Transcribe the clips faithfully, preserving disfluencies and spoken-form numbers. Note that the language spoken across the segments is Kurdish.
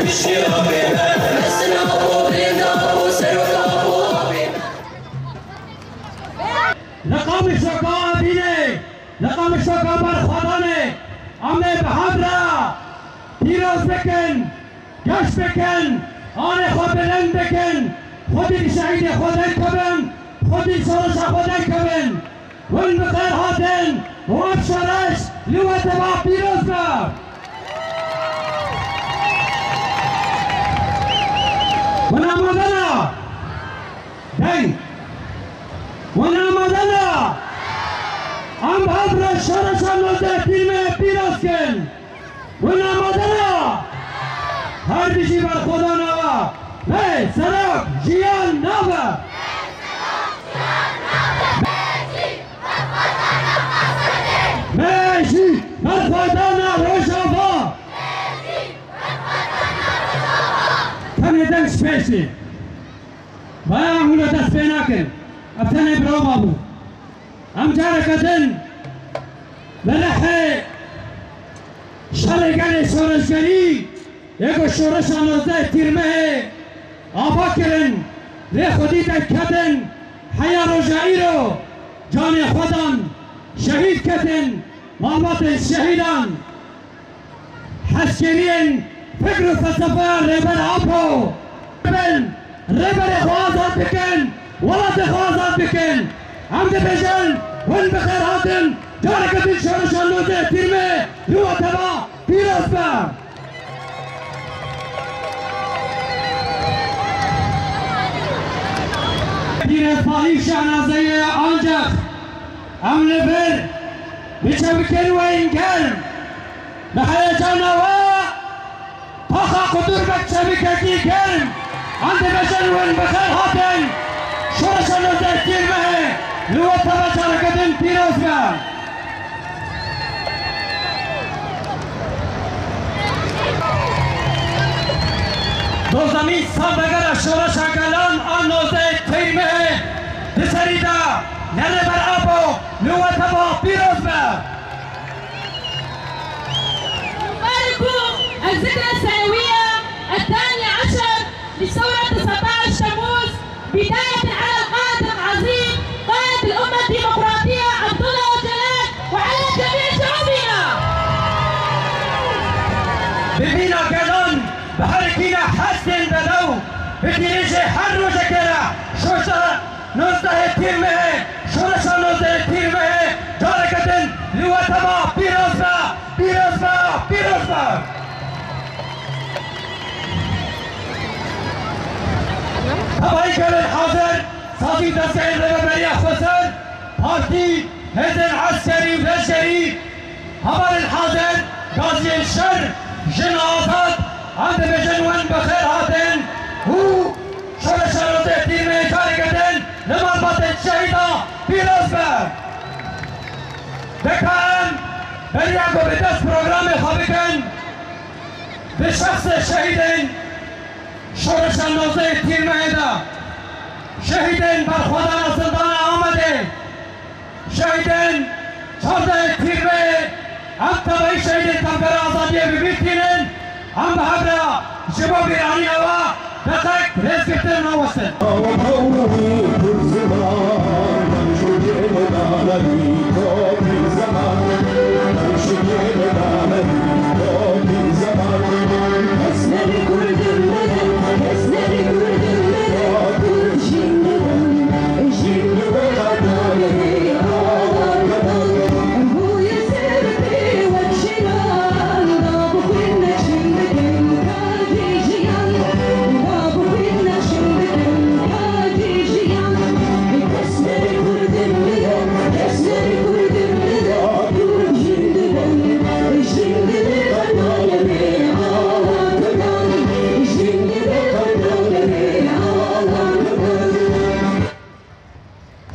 Li Qamişloka Ebînê, li Qamişloka Berxwedanê, em ê bi hev re pîroz bikin, geş bikin, anê xwe bilind bikin, xwedî bi şehîdê xwe derkevin, xwedî şoreşa xwe derkevin. Hûn bi xêr hatin û ev şoreş li we teva pîroz be. Hûn amade ne? Deng. Hûn amade ne? Em hev re şoreşa nozdeh Tîrmehê pîroz kin. Hûn amade ne? Her bijî berxwedana we. Bê serok jiyan nabe. Mejî berxwedana Rojava. Tenê deng ji pêşî. Vaya hûn dest pê nakin. Ev tenê birova bû. Em careke din li Rihê şerê gelê şoreşgerî yê ku şoreşa nozdeh Tîrmehê ava kirin, lê xwedî derketin, heya roja îro canê xwe dan, şehîd ketin, malbatên şehîdan. Hezkiriyên fikr û felsefeya Rêber Apo bin, Rêberê xwe azad bikin, welatê xwe azad bikin. Em dibêjin, hûn bi xêr hatin, careke din şoreşa nozdeh Tîrmehê li we teva pîroz be. Pîrozbahî şehnazeyê ancax em li vir bi çevikên we yên germ, bi heyecana we taxa qudur be çevikekî germ. Em dibêjin hûn bi xêr hatin. Şoreşa nozdeh Tîrmehê li we teva careke din pîroz be. Dozdemîn salvegera şoreşa gelan a nozdeh Tîrmehê di serî de li Rêber Apo li we teva pîroz be. نبارك الذكرى السنوية الثانية عشر لثورة تسعتاش تموز، بداية على القائد العظيم، قائد الأمة الديمقراطية عبد الله أوجلان، وعلى جميع شعوبنا. Bi mîna gelan, bi herikîna hestên bedew, bi dirêjê her rojekê re, şoşa nozdehê Tîrmehê, şoreşa nozdehê Tîrmehê, careke din li we teva pîroz be, pîroz be, pîroz be. Tevayî gelên hazir, sazî û dezgehên Rêveberiya Xweser, partî, hêzên eskerî û leşkerî, hevalên hazir, gaziyên şer, jin azad, em dibêjin hûn bi xêr hatin û şoreşa nozdehê Tîrmehê careke din li malbatên şehîda pîroz be. Dika em beriya ku bi dest programê xwe bikin, bi şexsê şehîdên şoreşa nozdehê Tîrmehê de, şehîdên berxwedana zindana Amedê, şehîdên çardehê Tîrmehê, em tevayî şehîdên Tevgera Azadiyê bi bîr tînin, em bi hev re ji bo bîranîna we deqek rêzgirtin rawestin.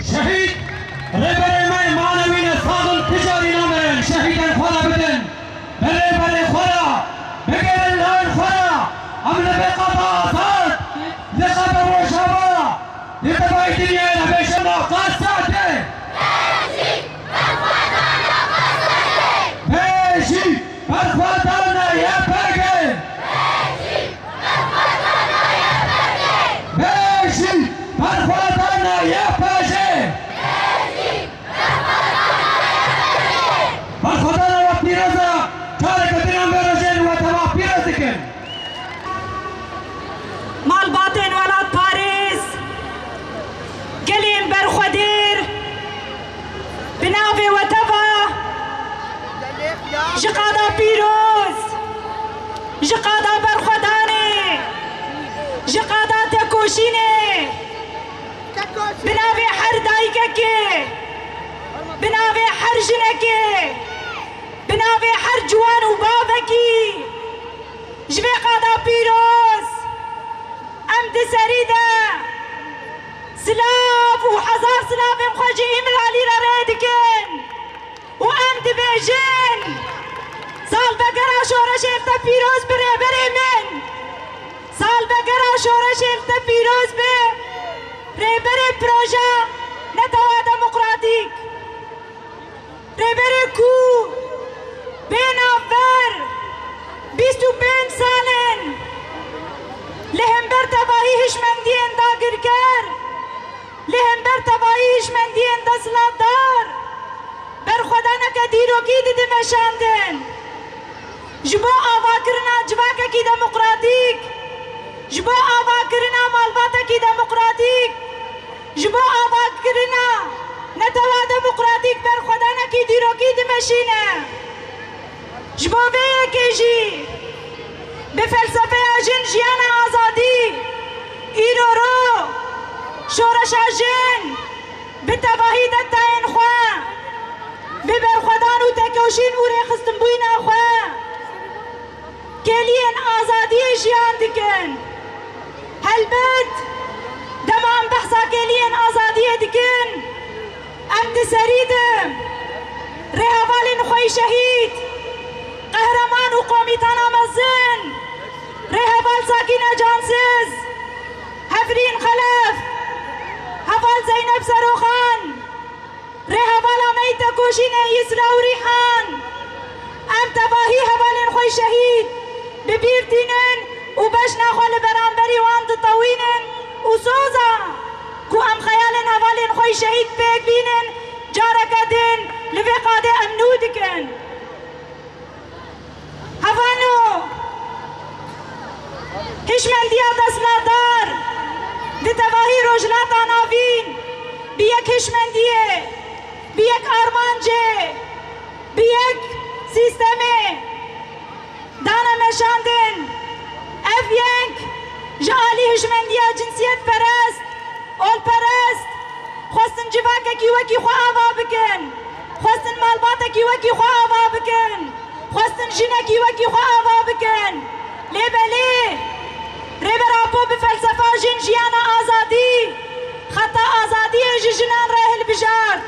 Şehîd rêberê me manewî ne, sax in, tu carî namirin, şehîdên xwe re bidin, bi rêberê xwe re, bigêrin layên xwe re, em li vê qada azad, li qada Rojava, li tevayî dinyayê re bêjin, Qassedê! Bêjî berxwedana Qassedê! Bêjî berxwedana Y P G! Bêjî Malbatên welatparêz, gelên berxwedêr, bi navê we teva ji qada pîroz, ji qada berxwedanê, ji qada tekoşînê, bi navê her dayikekê, bi navê her jinekê, bi navê her ciwan û bavekî, ji vê qada pîroz, em di serî de silav û hezar silavên xwe ji Îmralî re rê dikin û em dibêjin, salvegera şoreşê li te pîroz bi rêberê min. Salvegera şoreşê li te pîroz bi rêberê proja Netewa Demokratîk. Rêberê ku bê navber bîst û pênc sal in li hember tevahî hişmendiyên dagirker, li hember tevahî hişmendiyên desthilatdar berxwedaneke dîrokî dide meşandin. Ji bo avakirina civakekî demokratîk, ji bo avakirina malbatekî demokratîk, ji bo avakirina netewa demokratîk berxwedanekî dîrokî dimeşîne. Ji bo vê yekê jî bi felsefeya jin, jiyana, azadî, îro ro şoreşa jin bi tevahî detayên xwe, bi berxwedan û tekoşîn û rêxistinbûyîna xwe kêliyên azadiyê jiyan dikin. Helbet, dema em behsa kêliyên azadiyê dikin, em di serî de rêhevalên xwe yî şehîd, qehreman û komîtana mezin, rêheval Sakîne Cansiz, Hevrîn Xelef, heval Zeynep Seroxan, rêhevala me yî tekoşînê Îsra û Rîhan, em tevahî hevalên xwe yî şehîd bi bîr tînin û bejna xwe li beramberî wan ditewînin û soza ku em xeyalên hevalên xwe yî şehîd pêk bînin, careke din li vê qadê em nû dikin. Hevano, hişmendiya desthilatdar di tevahî Rojhilata Navîn bi yek hişmendiyê, bi yek armancê, bi yek sîstemê dane meşandin. Ev yek ji alî hişmendiya cinsiyetperest, olperest, xwestin civakekî wekî xwe ava bikin, xwestin malbatekî wekî xwe ava bikin, xwestin jinekî wekî xwe ava bikin. Lê belê, Rêber Apo bi felsefa jin, jiyana, azadî, xeta azadiyê ji jinan re hilbijart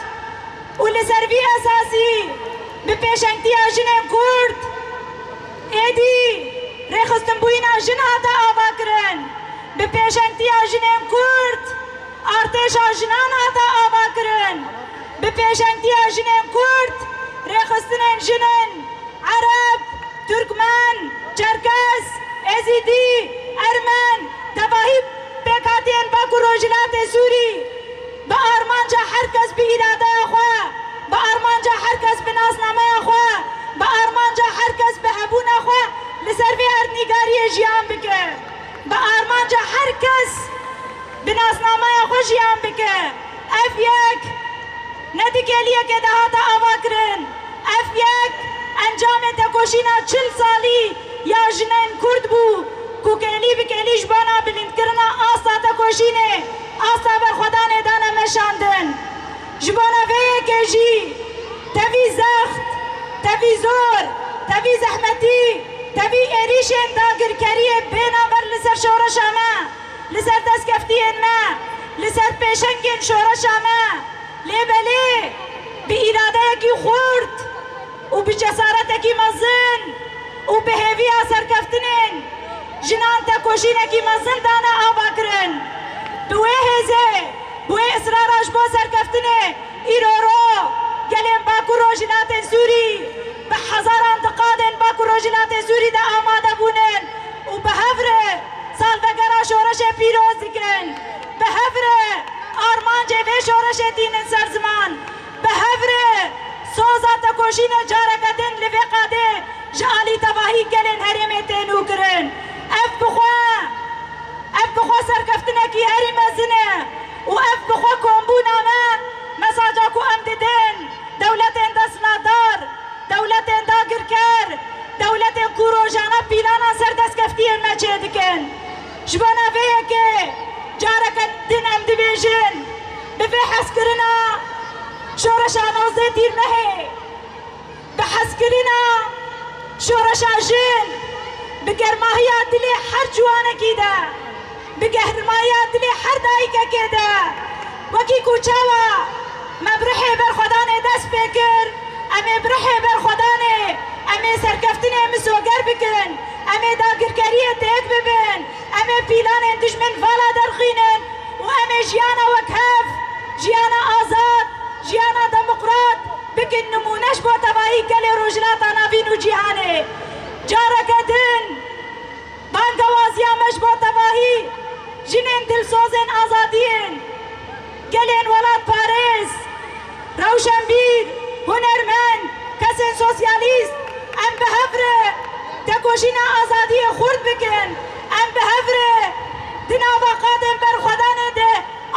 û li ser vî esasî bi pêşengtiya jinên Kurd êdî rêxistinbûyîna jin hate avakirin. Bi pêşengtiya jinên Kurd artêşa jinan hate avakirin. Bi pêşengtiya jinên Kurd rêxistinên jin in. Ereb, Turkmen, Çerkes, Êzîdî, Ermen, tevahî pêkhatiyên Bakur Rojhilatê Sûrî bi armanca her kes bi îradeya xwe, bi armanca her kes bi nasnameya xwe, bi armanca her kes bi hebûna xwe li ser vê erdnîgariyê jiyan bike. Bi armanca her kes bi nasnameya xwe jiyan bike. Ev yek ne di kêliyekê de hate avakirin. Ev yek encamê tekoşîna çil salî ya jinên Kurd bû ku kêlî bi kêlî ji bona bilindkirina asta tekoşînê, asta berxwedanê dane meşandin. Ji bona vê yekê jî tevî zext, tevî zor, tevî zehmetî, tevî êrîşên dagirkeriyê bê navber li ser şoreşa me, li ser destkeftiyên me, li ser pêşengên şoreşa me. Lê belê bi îradeyekî xurt û bi cesaretekî mezin û bi hêviya serkeftinên jinan tekoşînekî mezin dane avakirin. Bi wê hêzê, bi wê israra ji bo serkeftinê îro ro gelên Bakur Rojhilatên Sûrî bi hezaran di qadên Bakur Rojhilatê Sûrî de amade bûnin û bi hev re salvegera şoreşê pîroz dikin. Bi hev re armancê vê şoreşê tînin ser ziman. Bi hev re soza tekoşînê careke din li vê qadê ji alî tevahî gelên herêmê tê nûkirin. Ev bi xwe, ev Herî mezin e û ev bi xwe kombûna me, mesaja ku em didin dewletên desthilatdar, dewletên dagirker, dewletên ku rojane pîlana ser destkeftiyên me çêdikin. Ji bona vê yekê careke din em dibêjin, bi vê hezkirina şoreşa nozdeh Tîrmehê, bi hezkirina şoreşa jin, bi germahiya dilê her ciwanekî de, bi germahiya dilê her dayikekê de, wekî ku çawa me bi rihê berxwedanê dest pê kir, em ê bi rihê berxwedanê, em ê serkeftinê misoger bikin, em ê dagirkeriyê têk bibin, em ê pîlanên dijmin vala derxînin û em ê jiyana wekhev, jiyana azad, jiyana demokrat bikin nimûne ji bo tevahî gelê Rojhilata Navîn û cîhanê. Careke din bangewaziya me ji bo tevahî jinên dilsozên azadiyên, gelên welatparêz, rewşenbîr, hunermend, kesên sosyalîst, em bi hev re tekoşîna azadiyê xurt bikin, em bi hev re di nava qadên berxwedanê de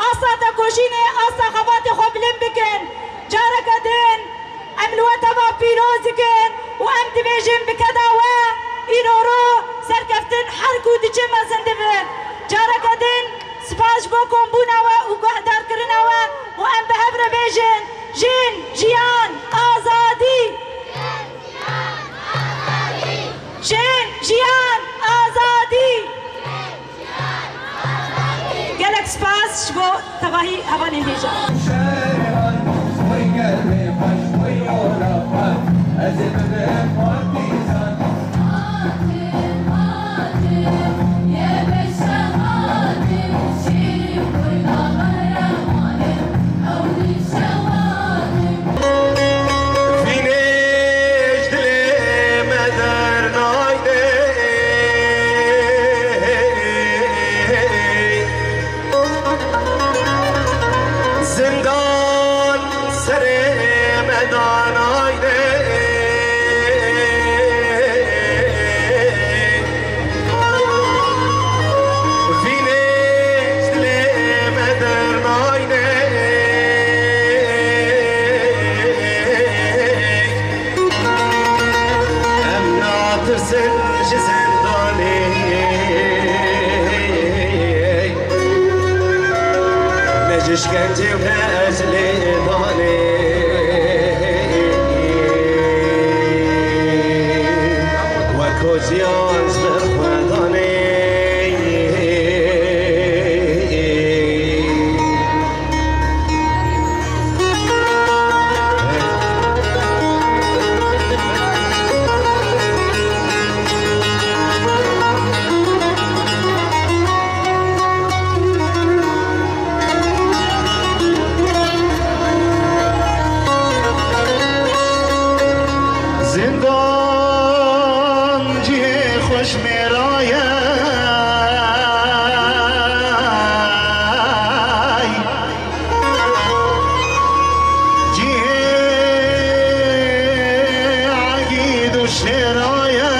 asta tekoşînê, asta xebatê xwe bilind bikin. Careke din em li we teva pîroz dikin û em dibêjin bi keda we îro ro serkeftin her ku diçe mezin dibe. Careke din spas ji bo kombûna we û guhdarkirina we û em bi hev re bêjin: Jin, jiyan, azadî! Jin, jiyan, azadî! Gelek spas ji bo tevahî hevalên hêja. Vînê ji dilê me dernayne. Zindan serê me danayne. Vînê ji dilê me dernayne. Em natirsin ji zindanê, ne ji şkencê û ne ji lêdanê. Wek jiyan ji ber xwe danê. Zindan cihê xweş mêra ye. Cihê egîd û şêra ye.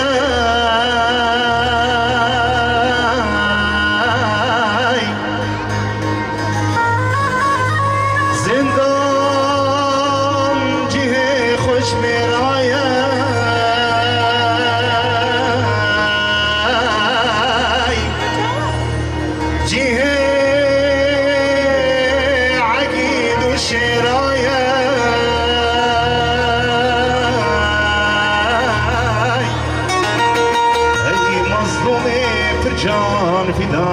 Zindan cihê xweş mêra ye. Cihê egîd û şêra ye. Ey mezlûmê pir can fîda,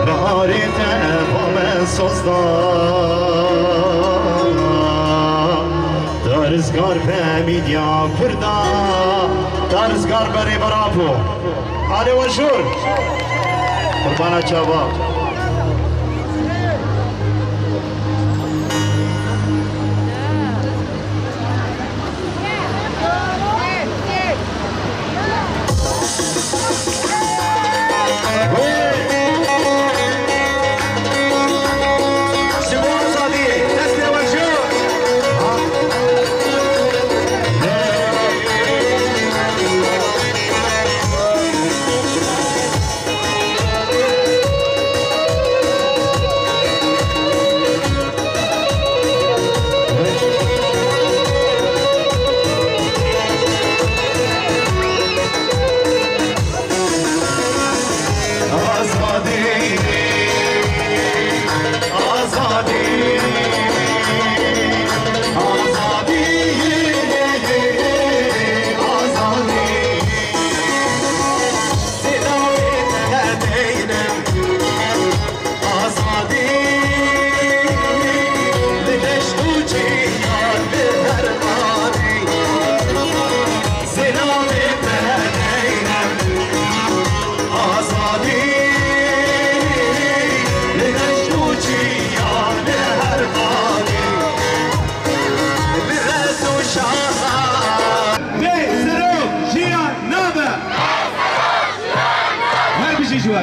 biharê te ba me soz da. Darizgar be mîdya kurda, darizgar be rê berapo. Alê we jor. Qurbana çava.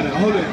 Hewlê.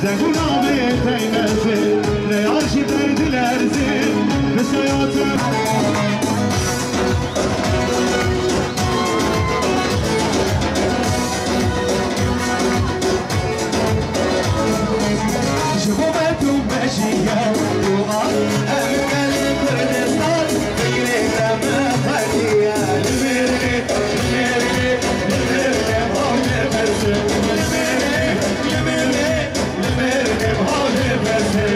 Zengûna bê teymezê, ne yar jî ber dilerzê, bi seyatê. Ji bo me tu mejiye, tu a, em gelê Kurdistan, dîlê te me xwediye. Li mêrê, li mêrê, li mêrê, hawlê berse. Li mêrê, li mêrê, li mêrê, hawlê berse.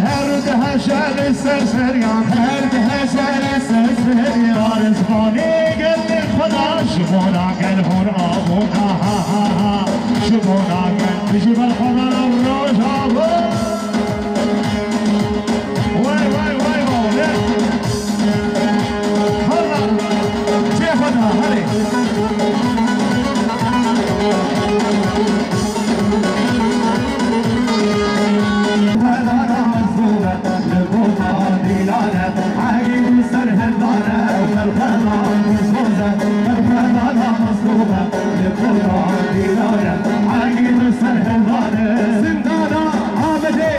Her diheşe li ser seriyan, her diheşe li ser seriyan. Rizvanê gelê xwe da, ji bona gel hûn abûn, ha, ha, ha, ha. Ji bona gel, ji ber xwe da rojava.